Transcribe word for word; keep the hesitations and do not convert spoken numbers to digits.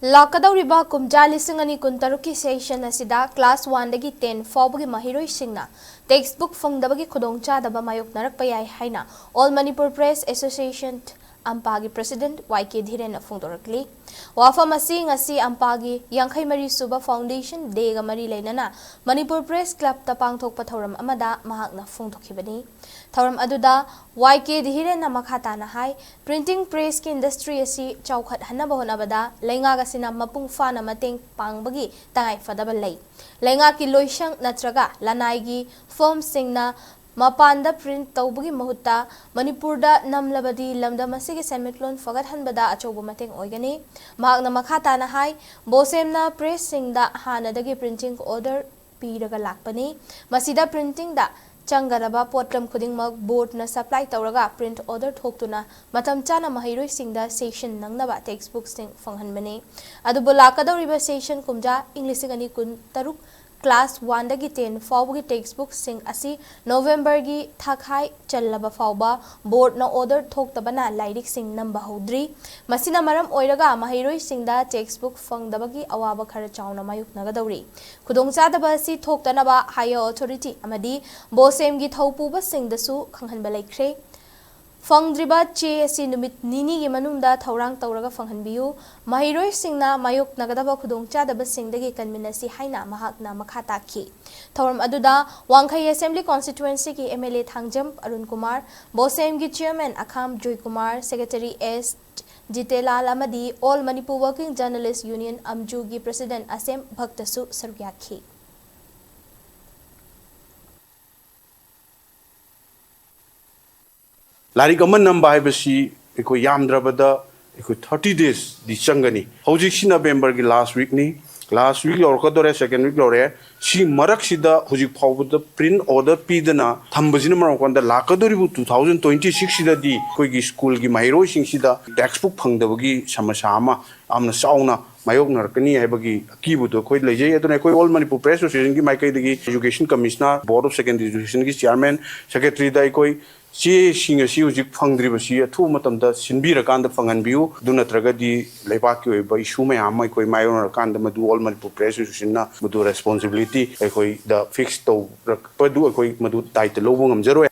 ꯂꯥꯛꯀꯗꯧꯔꯤꯕ ꯀꯨꯝꯖꯥ ꯂꯤꯁꯤꯡ ꯑꯅꯤ ꯀꯨꯟꯇꯔꯨꯛꯀꯤ session ꯑꯁꯤꯗ class one ꯗꯒꯤ ten ꯐꯥꯎꯕꯒꯤ ꯃꯍꯩꯔꯣꯏꯁꯤꯡꯅ textbook ꯐꯪꯗꯕꯒꯤ ꯈꯨꯗꯣꯡꯆꯥꯗꯕ ꯃꯥꯌꯣꯛꯅꯔꯛꯄ ꯌꯥꯏ ꯍꯥꯏꯅ All Manipur Press Association, ꯑꯝꯄꯥꯒꯤ president ꯋꯥꯏ ꯀꯦ ꯙꯤꯔꯦꯟꯅ ꯐꯣꯡꯗꯣꯔꯛꯂꯤ꯫ ꯋꯥꯐꯝ ꯑꯁꯤ ꯉꯁꯤ ꯑꯝꯄꯥꯒꯤ ꯌꯥꯡꯈꯩ ꯃꯔꯤ ꯁꯨꯕ foundation dayꯒ ꯃꯔꯤ ꯂꯩꯅꯅ ꯃꯅꯤꯄꯨꯔ Press Clubꯇ ꯄꯥꯡꯊꯣꯛꯄ ꯊꯧꯔꯝ ꯑꯃꯗ ꯃꯍꯥꯛꯅ ꯐꯣꯡꯗꯣꯛꯈꯤꯕꯅꯤ꯫ ꯊꯧꯔꯝ ꯑꯗꯨꯗ ꯋꯥꯏ ꯀꯦ ꯙꯤꯔꯦꯟꯅ ꯃꯈꯥ ꯇꯥꯅ ꯍꯥꯏ, printing pressꯀꯤ industry ꯑꯁꯤ ꯆꯥꯎꯈꯠꯍꯟꯅꯕ ꯍꯣꯠꯅꯕꯗ ꯂꯩꯉꯥꯛ ꯑꯁꯤꯅ ꯃꯄꯨꯡ ꯐꯥꯅ ꯃꯇꯦꯡ ꯄꯥꯡꯕꯒꯤ ꯇꯉꯥꯏ ꯐꯗꯕ ꯂꯩ꯫ ꯂꯩꯉꯥꯛꯀꯤ ꯂꯣꯏꯁꯪ ꯅꯠꯇ꯭ꯔꯒ ꯂꯅꯥꯏꯒꯤ firmꯁꯤꯡꯅ ꯃꯄꯥꯟꯗ print ꯇꯧꯕꯒꯤ ꯃꯍꯨꯠꯇ ꯃꯅꯤꯄꯨꯔꯗ ꯅꯝꯂꯕꯗꯤ ꯂꯝꯗꯝ ꯑꯁꯤꯒꯤ ꯁꯦꯟꯃꯤꯠꯂꯣꯟ ꯐꯒꯠꯍꯟꯕꯗ ꯑꯆꯧꯕ ꯃꯇꯦꯡ ꯑꯣꯏꯒꯅꯤ꯫ ꯃꯍꯥꯛꯅ ꯃꯈꯥ ꯇꯥꯅ ꯍꯥꯏ, ꯕꯣꯁꯦꯝꯅ pressꯁꯤꯡꯗ ꯍꯥꯟꯅꯗꯒꯤ printing order ꯄꯤꯔꯒ ꯂꯥꯛꯄꯅꯤ꯫ ꯃꯁꯤꯗ printingꯗ ꯆꯪꯒꯗꯕ ꯄꯣꯠꯂꯝ ꯈꯨꯗꯤꯡꯃꯛ boardꯅ supply ꯇꯧꯔꯒ print order ꯊꯣꯛꯇꯨꯅ ꯃꯇꯝ ꯆꯥꯅ ꯃꯍꯩꯔꯣꯏꯁꯤꯡꯗ session ꯅꯪꯅꯕ textbookꯁꯤꯡ ꯐꯪꯍꯟꯕꯅꯤ꯫ ꯑꯗꯨꯕꯨ ꯂꯥꯛꯀꯗꯧꯔꯤꯕ session ꯀꯨꯝꯖꯥ ꯏꯪ ꯂꯤꯁꯤꯡ ꯑꯅꯤ ꯀꯨꯟꯇꯔꯨꯛ class one ꯗꯒꯤ ten ꯐꯥꯎꯕꯒꯤ textbookꯁꯤꯡ ꯑꯁꯤ Novemberꯒꯤ ꯊꯥꯈꯥꯏ ꯆꯜꯂꯕ ꯐꯥꯎꯕ boardꯅ order ꯊꯣꯛꯇꯕꯅ ꯂꯥꯏꯔꯤꯛꯁꯤꯡ ꯅꯝꯕ ꯍꯧꯗ꯭ꯔꯤ꯫ ꯃꯁꯤꯅ ꯃꯔꯝ ꯑꯣꯏꯔꯒ ꯃꯍꯩꯔꯣꯏꯁꯤꯡꯗ textbook ꯐꯪꯗꯕꯒꯤ ꯑꯋꯥꯕ ꯈꯔ ꯆꯥꯎꯅ ꯃꯥꯌꯣꯛꯅꯒꯗꯧꯔꯤ꯫ ꯈꯨꯗꯣꯡꯆꯥꯗꯕ ꯑꯁꯤ ꯊꯣꯛꯇꯅꯕ higher authority ꯑꯃꯗꯤ ꯕꯣꯁꯦꯝꯒꯤ ꯊꯧꯄꯨꯕꯁꯤꯡꯗꯁꯨ ꯈꯪꯍꯟꯕ ꯂꯩꯈ꯭ꯔꯦ꯫ ꯐꯪꯗ꯭ꯔꯤꯕ ꯆꯦ ꯑꯁꯤ ꯅꯨꯃꯤꯠ ꯅꯤꯅꯤꯒꯤ ꯃꯅꯨꯡꯗ ꯊꯧꯔꯥꯡ ꯇꯧꯔꯒ ꯐꯪꯍꯟꯕꯤꯌꯨ꯫ ꯃꯍꯩꯔꯣꯏꯁꯤꯡꯅ ꯃꯥꯌꯣꯛꯅꯒꯗꯕ ꯈꯨꯗꯣꯡꯆꯥꯗꯕꯁꯤꯡꯗꯒꯤ ꯀꯟꯃꯤꯟꯅꯁꯤ ꯍꯥꯏꯅ ꯃꯍꯥꯛꯅ ꯃꯈꯥ ꯇꯥꯈꯤ꯫ ꯊꯧꯔꯝ ꯑꯗꯨꯗ ꯋꯥꯡꯈꯩ Assembly Constituencyꯒꯤ M L A Thangjam Arun Kumar, ꯕꯣꯁꯦꯝꯒꯤ chairman ꯑꯈꯥꯝ Joykumar, secretary S ꯖꯤꯇꯦꯂꯥꯜ ꯑꯃꯗꯤ All Manipur Working Journalist Union, ꯑꯝꯖꯨꯒꯤ president ꯑꯁꯦꯝ ꯚꯛꯇꯁꯨ ꯁꯔꯨꯛ ꯌꯥꯈꯤ꯫ ꯂꯥꯏꯔꯤꯛ ꯑꯃ ꯅꯝꯕ ꯍꯥꯏꯕꯁꯤ ꯑꯩꯈꯣꯏ ꯌꯥꯝꯗ꯭ꯔꯕꯗ ꯑꯩꯈꯣꯏ thirty daysꯗꯤ ꯆꯪꯒꯅꯤ꯫ ꯍꯧꯖꯤꯛꯁꯤ Novemberꯒꯤ last weekꯅꯤ, last week ꯌꯧꯔꯛꯀꯗꯧꯔꯦ, second week ꯌꯧꯔꯛꯑꯦ꯫ ꯁꯤ ꯃꯔꯛꯁꯤꯗ ꯍꯧꯖꯤꯛ ꯐꯥꯎꯕꯗ print order ꯄꯤꯗꯅ ꯊꯝꯕꯁꯤꯅ ꯃꯔꯝ ꯑꯣꯏꯔꯀꯥꯟꯗ ꯂꯥꯛꯀꯗꯧꯔꯤꯕ two thousand twenty sixꯁꯤꯗꯗꯤ ꯑꯩꯈꯣꯏꯒꯤ schoolꯒꯤ ꯃꯍꯩꯔꯣꯏꯁꯤꯡꯁꯤꯗ textbook ꯐꯪꯗꯕꯒꯤ ꯁꯃꯁ꯭ꯌꯥ ꯑꯃ ꯌꯥꯝꯅ ꯆꯥꯎꯅ ꯃꯥꯌꯣꯛꯅꯔꯛꯀꯅꯤ ꯍꯥꯏꯕꯒꯤ ꯑꯀꯤꯕꯗꯣ ꯑꯩꯈꯣꯏ ꯂꯩꯖꯩ꯫ ꯑꯗꯨꯅ ꯑꯩꯈꯣꯏ All Manipur Press Associationꯒꯤ ꯃꯥꯏꯀꯩꯗꯒꯤ Education Commissioner, Board of Secondary Educationꯒꯤ chairman, secretaryꯗ ꯑꯩꯈꯣꯏ ꯆꯦꯁꯤꯡ ꯑꯁꯤ ꯍꯧꯖꯤꯛ ꯐꯪꯗ꯭ꯔꯤꯕꯁꯤ ꯑꯊꯨꯕ ꯃꯇꯝꯗ ꯁꯤꯟꯕꯤꯔꯀꯥꯟꯗ ꯐꯪꯍꯟꯕꯤꯌꯨ꯫ ꯑꯗꯨ ꯅꯠꯇ꯭ꯔꯒꯗꯤ ꯂꯩꯕꯥꯛꯀꯤ ꯑꯣꯏꯕ ꯏꯁꯨ ꯃꯌꯥꯝ ꯑꯃ ꯑꯩꯈꯣꯏ ꯃꯥꯌꯣꯛꯅꯔꯀꯥꯟꯗ ꯃꯗꯨ All Manipur Press Association ꯅ ꯃꯗꯨ responsibility ꯑꯩꯈꯣꯏꯗ fix ꯇꯧꯔꯛꯄꯗꯨ ꯑꯩꯈꯣꯏ ꯃꯗꯨ ꯗꯥꯏꯇ ꯂꯧꯕ ꯉꯝꯖꯔꯣꯏ꯫